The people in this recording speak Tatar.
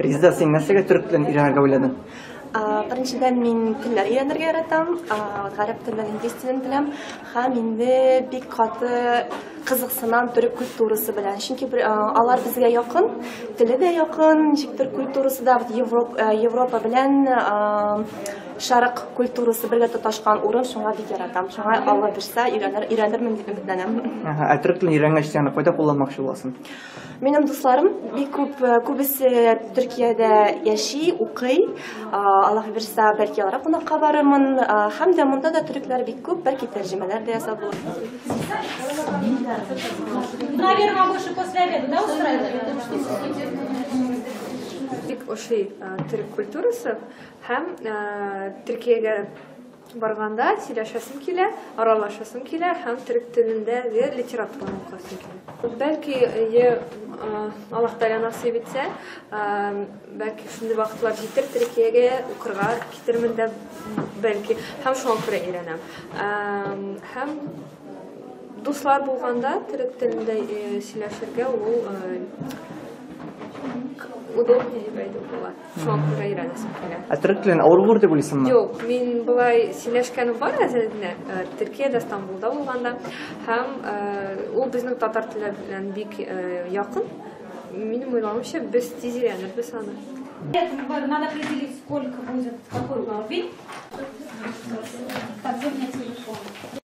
Резеда, син нәрсәгә төрек телен өйрәнергә уйладың? Беренчедән, мин телләр өйрәнергә яратам. Гарәп телен, инглиз телен беләм. Һәм инде бик каты кызыксынам төрек культурасы белән. Чөнки алар безгә якын, теле дә якын, ничектер культурасы да Европа белән Шәрык культурасы бергә тоташкан урын, шуңа бик яратам. Шуңа Алла бирсә, өйрәнермен дип өметләнәм. Ә төрек телен өйрәнгәч, син аны кайда кулланмакчы буласың? Минем дусларым бик күп, күбесе Төркиядә яши, укый. Аллаһ бирсә, бәлки аларга кунакка барырмын. Һәм дә монда да төрекләр бик күп, бәлки тәрҗемәләр дә ясап булыр. Наверное, больше после обеда, да, устраивает? Бик ошый төрек культурасы һәм Төркиягә барганда сөйләшәсем килә, аралашасым килә һәм төрек телендәге литератураны укыйсым килә. Бәлки, Аллаһ Тәгалә насыйп итсә, бәлки шундый вакытлар җитер, Төркиягә укырга китермен дә бәлки, һәм шуңа күрә өйрәнәм. Һәм дуслар булганда төрек телендә сөйләшергә ул удобнее дип әйтеп була. Шуңа күрә өйрәнәсем килә. Ә төрек телен авыр булыр дип уйлыйсыңмы? Юк, мин болай сөйләшкәнем бар әзер генә. Төркиядә, Стамбулда булганда һәм ул безнең татар теле белән бик якын. Минем уйлавымча, без тиз өйрәнербез аны. Надо определить, сколько будет, какой уровень. Так, где у меня телефон?